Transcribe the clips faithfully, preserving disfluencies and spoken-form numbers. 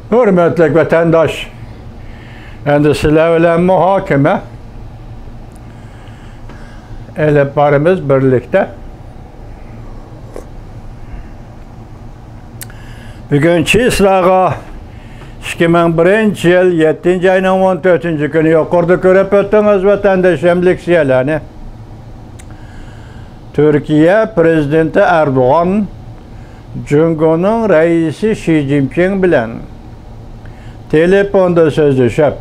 ھۆرمەتلىك ۋەتەنداش، ئەمدى سىلەر بىلەن مۇھاكىمە ئېلىپ بارىمىز بىرلىكتە. بۈگۈنچى سىلەرگە ئىككى مىڭ بىرىنچى يىل يەتتىنچى ئاينىڭ ئون تۆتىنچى كۈنى يۇقىرىدا كۆرۈپ ئۆتتىڭىز ۋەتەنداشىم لېكسىيەلەرنى. تۈركىيە پىرېزىدېنتى ئەردوغان جۇڭگونىڭ رەئىسى شى جىنپىڭ بىلەن تېلېفوندا سۆزلىشىپ،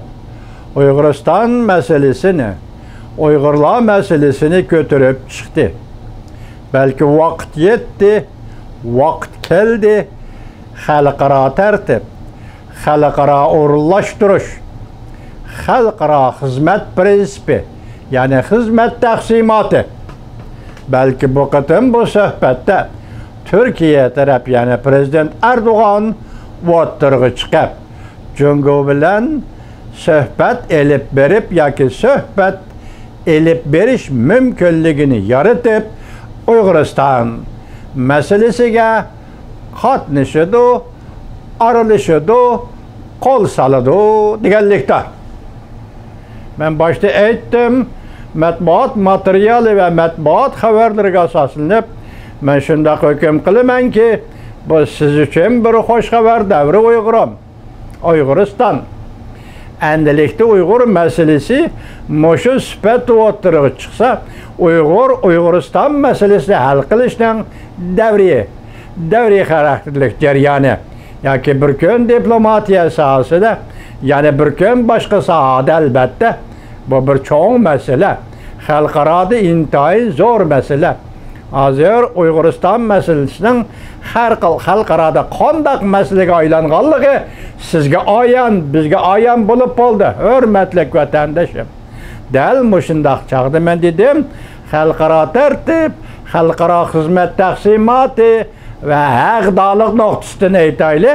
ئۇيغۇرىستان مەسىلىسىنى، ئۇيغۇرلار مەسىلىسىنى كۆتۈرۈپ چىقتى. بەلكى ۋاقىت يەتتى، ۋاقىت كەلدى، خەلقئارا تەرتىپ، خەلقئارا ئورۇنلاشتۇرۇش، خەلقئارا خىزمەت پىرىنسىپى، يەنى خىزمەت تەقسىماتى. بەلكى بۇ قېتىم بۇ سۆھبەتتە تۈركىيە تەرەپ، يەنى پىرېزىدېنت ئەردوغان ئوتتۇرىغا چىقىپ، جۇڭگو بىلەن سۆھبەت ئېلىپ بېرىپ ياكى سۆھبەت ئېلىپ بېرىش مۇمكىنلىكىنى يارىتىپ، ئۇيغۇرىستان مەسىلىسىگە قاتنىشىدۇ، ئارىلىشىدۇ، قول سالىدۇ دېگەنلىكتە. مەن باشتا ئېيتتىم، مەتبۇئات ماتېرىيالى ۋە مەتبۇئات خەۋەرلىرىگە ئاساسلىنىپ، مەن شۇنداق ھۆكۈم قىلىمەنكى، بۇ سىز ئۈچۈن بىر خوش خەۋەر دەۋرى ئۇيغۇرۇم. ئۇيغۇرىستان. ئەندىلىكتە ئۇيغۇر مەسىلىسى مۇشۇ سۈپەتتە ئوتتۇرىغا چىقسا، ئۇيغۇر، ئۇيغۇرىستان مەسىلىسىنى ھەل قىلىشنىڭ دەۋرى، دەۋرىي خاراكتېرلىك جەريانى ياكى بىر كۈن دىپلوماتىيە ساھەسىدە، يەنە بىر كۈن باشقا ساھەدە، ئەلۋەتتە، بۇ بىر چوڭ مەسىلە. خەلقئارادا ئىنتايىن زور مەسىلە. ھازىر ئۇيغۇرىستان مەسىلىسىنىڭ خەلق-، خەلقئارادا قانداق مەسىلىگە ئايلانغانلىقى سىزگە ئايان، بىزگە ئايان بولۇپ بولدى، ھۆرمەتلىك ۋەتەندىشىم. دەل مۇشۇنداق چاغدا مەن دېدىم، خەلقئارا تەرتىپ، خەلقئارا خىزمەت تەقسىماتى ۋە ھەغدادىلىق نۇقتىسىدىن ئېيتايلى،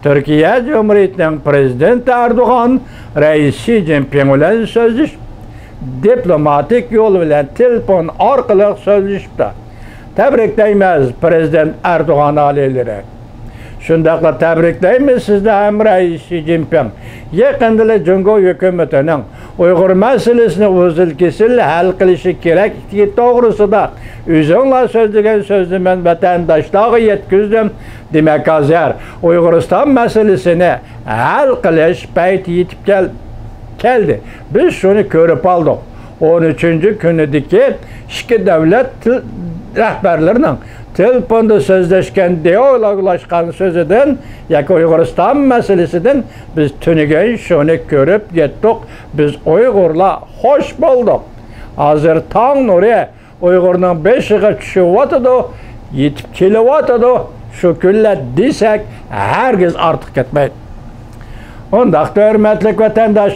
تۈركىيە جۇمھۇرىيىتىنىڭ پىرېزىدېنتى ئەردوغان رەئىس شى جىنپىڭ بىلەن سۆزلىشىپ، دىپلوماتىك يول بىلەن تېلېفون ئارقىلىق سۆزلىشىپتۇ. تەبرىكلەيمىز، پىرېزىدېنت ئەردوغان ئالىيلىرى. شۇنداقلا تەبرىكلەيمىز سىزنى ھەم رەئىس شى جىنپىڭ. يېقىندىلا جۇڭگو ھۆكۈمىتىنىڭ ئۇيغۇر مەسىلىسىنى ئۇزۇل-كېسىل ھەل قىلىشى كېرەكلىكى توغرىسىدا ئۆزۈڭلار سۆزلىگەن سۆزنى مەن ۋەتەنداشلارغا يەتكۈزدۈم. دېمەك، ھازىر ئۇيغۇرىستان مەسىلىسىنى ھەل قىلىش پەيتى يېتىپ كەل-، كەلدى. بىز شۇنى كۆرۈپ ئالدۇق. ئون ئۈچىنچى كۈنىدىكى ئىككى دۆلەت تىل-، رەھبەرلىرىنىڭ تېلېفوندا سۆزلەشكەن، دىئالوگلاشقان سۆزىدىن ياكى ئۇيغۇرىستان مەسىلىسىدىن بىز تۈنۈگۈن شۇنى كۆرۈپ يەتتۇق. بىز ئۇيغۇرلار خوش بولدۇق. ھازىر تاڭ نۇرى ئۇيغۇرنىڭ بېشىغا چۈشۈۋاتىدۇ، يېتىپ كېلىۋاتىدۇ. شۇ كۈنلەر دېسەك، ھەرگىز ئارتۇق كەتمەيدۇ. ئۇنداقتا، ھۆرمەتلىك ۋەتەنداش،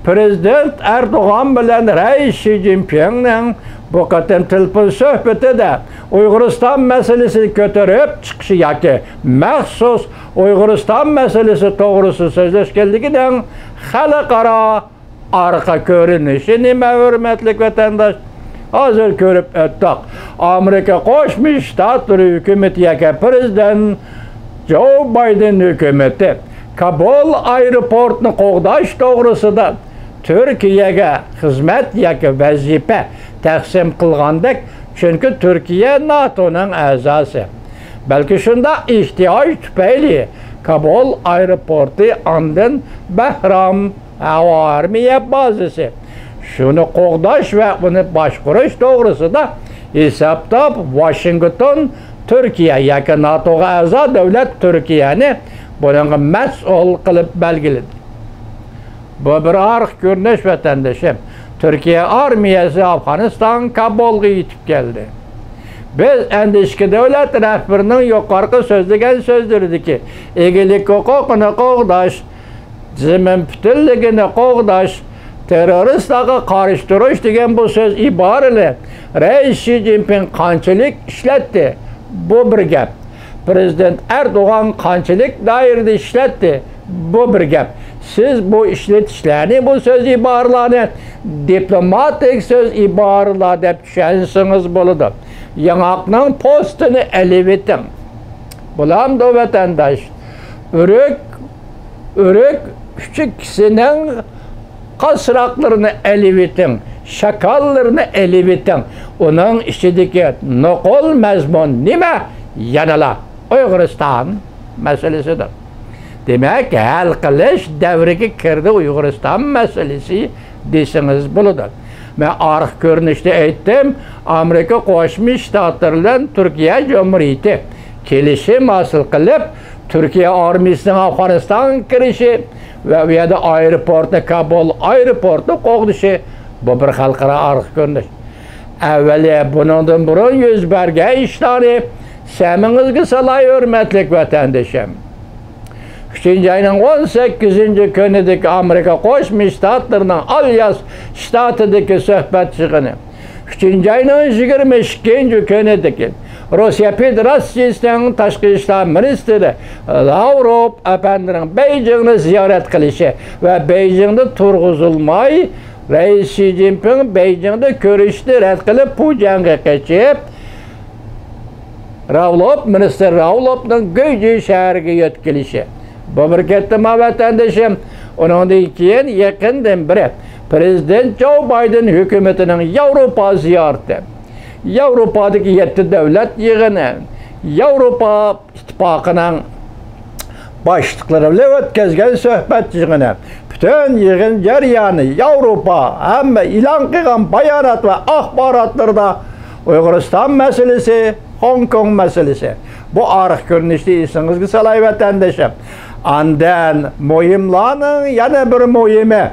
پىرېزىدېنت ئەردوغان بىلەن رەئىس شى جىنپىڭنىڭ بۇ قېتىم تېلېفون سۆھبىتىدە ئۇيغۇرىستان مەسىلىسىنى كۆتۈرۈپ چىقىشى ياكى مەخسۇس ئۇيغۇرىستان مەسىلىسى توغرىسىدا سۆزلەشكەنلىكىنىڭ خەلقئارا ئارقا كۆرۈنۈشى نېمە، ھۆرمەتلىك ۋەتەنداش؟ ھازىر كۆرۈپ ئۆتتۇق. ئامېرىكا قوشما شتاتلىرى ھۆكۈمىتى ياكى پىرېزىدېنت جو بايدېن ھۆكۈمىتى كابۇل ئايروپورتىنى قوغداش توغرىسىدا تۈركىيەگە خىزمەت ياكى ۋەزىپە تەقسىم قىلغاندەك، چۈنكى تۈركىيە ناتونىڭ ئەزاسى. بەلكى شۇنداق ئېھتىياج تۈپەيلى كابۇل ئايروپورتى، ئاندىن بەھرام ھاۋا ئارمىيە بازىسى. شۇنى قوغداش ۋە ئۇنى باشقۇرۇش توغرىسىدا ھېسابلاپ، ۋاشىنگتون تۈركىيە ياكى ناتوغا ئەزا دۆلەت تۈركىيەنى بۇنىڭغا مەسئۇل قىلىپ بەلگىلىدى. بۇ بىر ئارقا كۆرۈنۈش، ۋەتەندىشىم. تۈركىيە ئارمىيەسى ئافغانىستان كابۇلغا يېتىپ كەلدى. بىز ئەندى ئىككى دۆلەت رەھبىرىنىڭ يۇقىرىقى سۆزلىگەن سۆزلىرىدىكى ئىگىلىك ھوقۇقىنى قوغداش، زېمىن پۈتۈنلۈكىنى قوغداش، تېررورىستلارغا قارشى تۇرۇش دېگەن بۇ سۆز ئىبارىلەر رەئىس شى جىنپىڭ قانچىلىك ئىشلەتتى، بۇ بىر گەپ. پىرېزىدېنت ئەردوغان قانچىلىك دائىرىدە ئىشلەتتى، بۇ بىر گەپ. سىز بۇ ئىشلىتىشلەرنى، بۇ سۆز ئىبارىلەرنى دىپلوماتىك سۆز ئىبارىلەر دەپ چۈشەنسىڭىز بولىدۇ. ياڭاقنىڭ پوستىنى ئېلىۋېتىڭ. بولامدۇ، ۋەتەنداش؟ ئۆرۈك ئۆرۈك ئۈچۈكىسىنىڭ قاسراقلىرىنى ئېلىۋېتىڭ، شاكاللىرىنى ئېلىۋېتىڭ. ئۇنىڭ ئىچىدىكى نوقۇل مەزمۇن نېمە؟ يەنىلا ئۇيغۇرىستان مەسىلىسىدۇر. دېمەك، ھەل قىلىش دەۋرىگە كىردى ئۇيغۇرىستان مەسىلىسى دېسىڭىز بولىدۇ. مەن ئارقا كۆرۈنۈشتە ئېيتتىم، ئامېرىكا قوشما شتاتلىرى بىلەن تۈركىيە جۇمھۇرىيىتى كېلىشىم ھاسىل قىلىپ، تۈركىيە ئارمىيىسىنىڭ ئافغانىستانغا كىرىشى ۋە ئۇ يەردە ئايروپورتنى، كابۇل ئايروپورتىنى قوغدىشى، بۇ بىر خەلقئارا ئارقا كۆرۈنۈش. ئەۋۋەلى بۇنىڭدىن بۇرۇن يۈز بەرگەن ئىشلارنى سەمىڭىزگە سالاي، ھۆرمەتلىك ۋەتەندىشىم. ئۈچىنچى ئاينىڭ ئون سەككىزىنچى كۈنىدىكى ئامېرىكا قوشما شتاتلىرىنىڭ ئالياس شتاتىدىكى سۆھبەت يىغىنى، ئۈچىنچى ئاينىڭ يىگىرمە ئىككىنچى كۈنىدىكى روسىيە فېدېراتسىيىسىنىڭ تاشقى ئىشلار مىنىستىرى لاۋروف ئەپەندىنىڭ بېيجىڭنى زىيارەت قىلىشى ۋە بېيجىڭدا تۇرغۇزۇلماي، رەئىس شى جىنپىڭ بېيجىڭدا كۆرۈشۈشنى رەت قىلىپ، پۇجيەنغا قېچىپ، راۋلوف، مىنىستىر راۋلوفنىڭ گۇيجۇ شەھىرىگە يۆتكىلىشى. بۇ بىر قېتىم، ۋەتەندىشىم. ئۇنىڭدىن كېيىن يېقىندىن بېرى پرېزىدېنت جو بايدېن ھۆكۈمىتىنىڭ ياۋروپا زىيارىتى، ياۋروپادىكى يەتتە دۆلەت يىغىنى، ياۋروپا ئىتتىپاقىنىڭ باشلىقلىرى بىلەن ئۆتكۈزگەن سۆھبەت يىغىنى، پۈتۈن يىغىن جەريانى، ياۋروپا ھەممە ئېلان قىلغان بايانات ۋە ئاخباراتلىرىدا ئۇيغۇرىستان مەسىلىسى، خوڭكوڭ مەسىلىسى. بۇ ئارقا كۆرۈنۈشنى ئېسىڭىزگە سالاي، ۋەتەندىشىم. ئاندىن مۇھىملارنىڭ يەنە بىر مۇھىمى،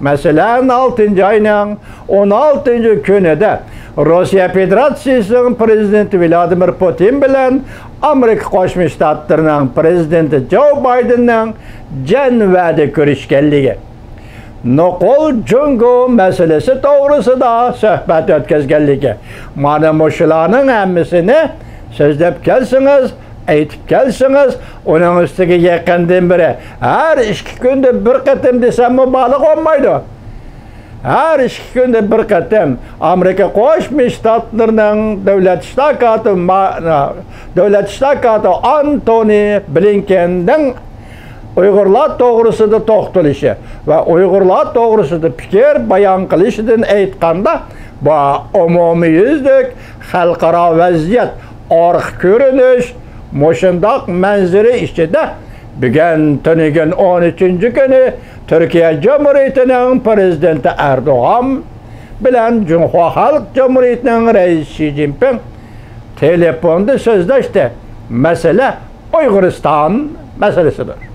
مەسىلەن، ئالتىنچى ئاينىڭ ئون ئالتىنچى كۈنىدە روسىيە فېدېراتسىيىسىنىڭ پرېزىدېنتى ۋلادىمىر پۇتىن بىلەن ئامېرىكا قوشما شتاتلىرىنىڭ پرېزىدېنتى جو بايدېننىڭ جەنۋەدە كۆرۈشكەنلىكى، نوقۇل جۇڭگو مەسىلىسى توغرىسىدا سۆھبەت ئۆتكۈزگەنلىكى، مانا مۇشۇلارنىڭ ھەممىسىنى سۆزلەپ كەلسىڭىز، ئېيتىپ كەلسىڭىز، ئۇنىڭ ئۈستىگە يېقىندىن بېرى ھەر ئىككى كۈندە بىر قېتىم دېسەممۇ بارلىق بولمايدۇ. ھەر ئىككى كۈندە بىر قېتىم ئامېرىكا قوشما شتاتلىرىنىڭ دۆلەت ئىشلار كاتىپى ما-، دۆلەت ئىشلار كاتىپى ئانتونى بلىنكېننىڭ ئۇيغۇرلار توغرىسىدا توختىلىشى ۋە ئۇيغۇرلار توغرىسىدا پىكىر بايان قىلىشىدىن ئېيتقاندا، بۇ ئومۇميۈزلۈك خەلقئارا ۋەزىيەت، ئارقا كۆرۈنۈش، مۇشۇنداق مەنزىرە ئىچىدە بۈگۈن تۈنۈگۈن ئون ئۈچىنچى كۈنى تۈركىيە جۇمھۇرىيىتىنىڭ پرېزىدېنتى ئەردوغان بىلەن جۇڭخۇا خەلق جۇمھۇرىيىتىنىڭ رەئىسى شى جىنپىڭ تېلېفوندا سۆزلەشتى. مەسىلە ئۇيغۇرىستان مەسىلىسىدۇر.